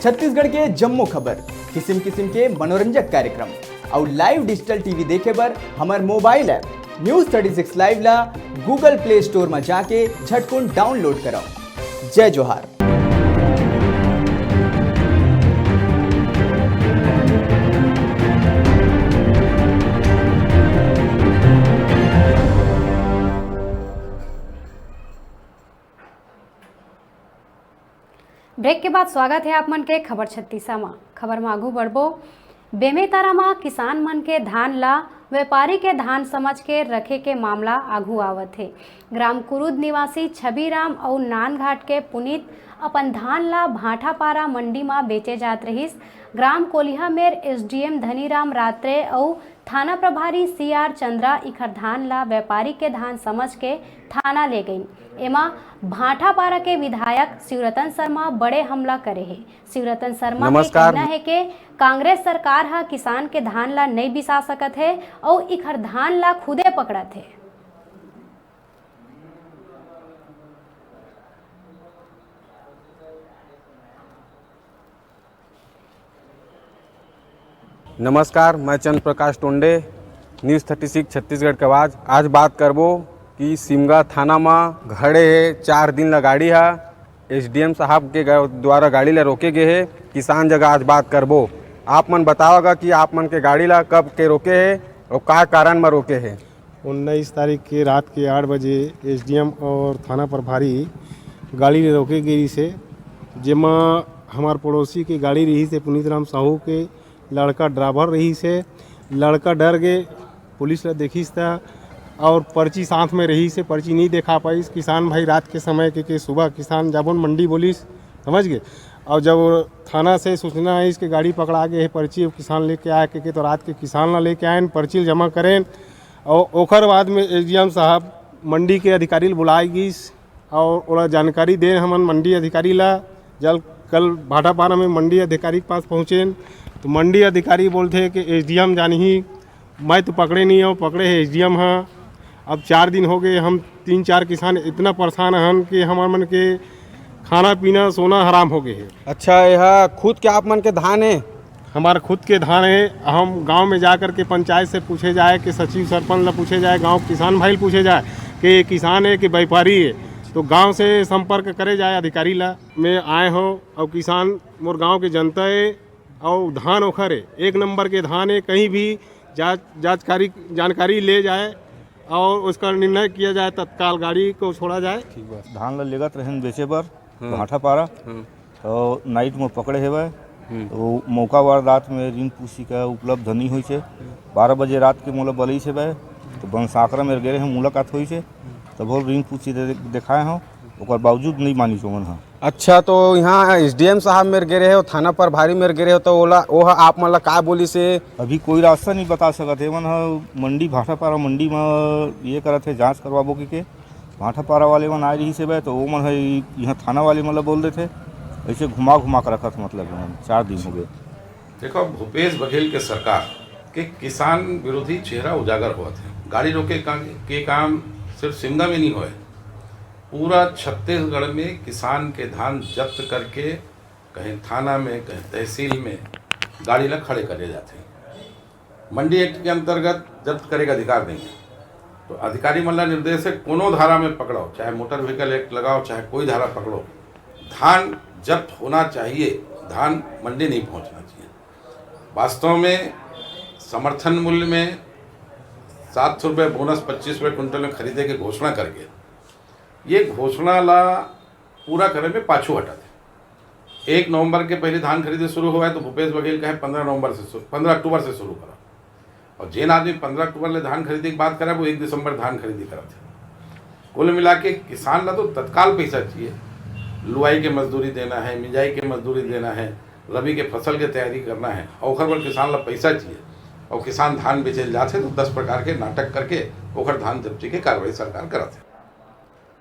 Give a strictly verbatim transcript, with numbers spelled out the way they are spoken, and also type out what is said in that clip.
छत्तीसगढ़ के जम्मो खबर, किसिम किसिम के मनोरंजक कार्यक्रम अउ live digital T V देखे बर हमर mobile app News thirty six Live ला Google Play Store म जाके झटकुन download करव। जय जोहार। Break के बाद स्वागत हे आप मन के खबर छत्तीसा म। खबर म आगू बढ़बो। बेमेतरा म किसान मन के धान ला व्यापारी के धान समझ के रखे के मामला आगू आवत हे। ग्राम कुरुद निवासी छबीराम अउ नानघाट के पुनीत अपन धान ला भाटापारा मंडी म बेचे जात रहिस। ग्राम कोलिहा मेर S D M धनीराम रात्रे अउ थाना प्रभारी C R चंद्रा इखर धान ला व्यापारी के धान समझ के थाना ले गइन। एमा भाटापारा के विधायक शिवरतन शर्मा बड़े हमला करे हे। शिवरतन शर्मा के नमस्कार। कहना हे के कांग्रेस सरकार ह किसान के धान ला नइ बिसा सकत हे अउ इखर धान ला खुदे पकड़त हे। नमस्कार, मैं चंद्र प्रकाश टोंडे, News thirty six छत्तीसगढ़ के आवाज। आज बात करबो कि सिमगा थाना म खड़े हे चार दिन ला गाड़ी हा। S D M साहब के गा-, द्वारा गाड़ी ला रोके गे हे। किसान जगह आज बात करबो। आप मन बतावगा कि आप मन के गाड़ी ला कब के रोके हे अउ का कारण म रोके हे? उन्नीस तारीख के रात के आठ बजे S D M और थाना प्रभारी गाड़ी ले रोके गे रिहिस हे, जेमा हमार पड़ोसी के गाड़ी रिहिस हे, पुनीत राम साहू के लड़का ड्राइवर रिहिस हे। लड़का डर गे, पुलिस ला देखिस त और पर्ची साथ में रिहिस हे, पर्ची नहीं देखा पाइस। किसान भाई रात के समय के, के सुबह किसान जाबो न मंडी बोलिस, समझ गे। और जब थाना से सूचना आइस कि गाड़ी पकड़ा गे हे, पर्ची किसान लेके आए के, के तो रात के किसान ला लेके आएन, पर्ची जमा करेन। और ओकर बाद में S D M साहब मंडी के अधिकारी ल बुलाए गिस और ओला जानकारी देन हमन मंडी अधिकारी ला। जल कल भाटापारा में मंडी अधिकारी के पास पहुँचेन तो मंडी अधिकारी बोलथे कि S D M जानही, मैं तो पकड़े नहीं हूँ, पकड़े हे S D M हा। अब चार दिन हो गए, हम तीन चार किसान इतना परेशान हन कि हमार मन के खाना पीना सोना हराम हो गए हे। अच्छा, यह खुद के आप मन के धान हे? हमार खुद के धान हे। हम गांव में जा कर के पंचायत से पूछे जाए, कि सचिव सरपंच ला पूछे जाए, गांव के किसान भाई ला पूछे जाए कि ये किसान हे कि व्यापारी हे, तो गांव से संपर्क करे जाए अधिकारी ला। मैं आए हो और किसान मोर गांव के जनता हे और धान ओखर हे, एक नंबर के धान हे। कहीं भी जांच जानकारी जानकारी ले जाए और उसका निर्णय किया जाए, तत्काल गाड़ी को छोड़ा जाए। ठीक बा। धान ला लेगत रहेन बेचे बर हाँ। भाटापारा, हाँ। तो नाइट में पकड़े हेवय। हम्म। तो मौका वारदात में ऋण पूसी का उपलब्ध नहीं होइसे। बारह बजे रात के मोला बलई से बे, तो बंसाकरा में गे रहे, मुलाकात होइसे। तब वो ऋण पूसी दे-, देखाए हो, ओकर बावजूद नहीं मानिस ओमन हा। अच्छा, तो यहाँ S D M साहब मेर गे रहे हो, थाना प्रभारी मेर गे रहे हो, तो ओला, ओह आप मन ला का बोलिस हे? अभी कोई रास्ता नहीं बता सकत हे। एमन ह मंडी, भाटापारा मंडी म ये करत हे, जांच करवाबो कहिके। भाटापारा वाले मन आए रहिस हे बे, तो ओमन ह इ-, यहाँ थाना वाले मन ला बोल देथे। ऐसे घुमा घुमा के रखत, मतलब, एमन चार दिन हो गए। देखो, भूपेश बघेल के सरकार के किसान विरोधी चेहरा उजागर होवत हे। गाड़ी रोके का, के काम सिर्फ सिमगा में नहीं होए, पूरा छत्तीसगढ़ में किसान के धान जब्त करके कहीं थाना में, कहीं तहसील में गाड़ी ला खड़े करे जाथे। मंडी एक्ट के अंतर्गत जब्त करे के अधिकार नहीं है, तो अधिकारी मन ला निर्देश है, कोनो धारा में पकड़ो, चाहे मोटर व्हीकल एक्ट लगाओ, चाहे कोई धारा पकड़ो, धान जब्त होना चाहिए, धान मंडी नहीं पहुंचना चाहिए। वास्तव में समर्थन मूल्य में सात सौ रुपये बोनस पच्चीस रुपये क्विंटल में खरीदे के घोषणा करके ये घोषणा ला पूरा करे में पाछू हटत हे। एक नवंबर के पहले धान खरीदी शुरू होवय तो भूपेश बघेल कहे पंद्रह नवंबर से शुरू, पंद्रह अक्टूबर से शुरू करा। और जेन आदमी पंद्रह अक्टूबर ले धान खरीदी के बात करे, वो एक दिसंबर धान खरीदी करत हे। कुल मिला के किसान ला तो तत्काल पैसा चाहिए, लुआई के मजदूरी देना है, मिंजाई के मजदूरी देना है, रबी के फसल के तैयारी करना है, और ओखर बर किसान ला पैसा चाहिए, और किसान धान बेचे ल जाथे तो दस प्रकार के नाटक करके ओखर धान जब्ती के कार्रवाई सरकार करत हे।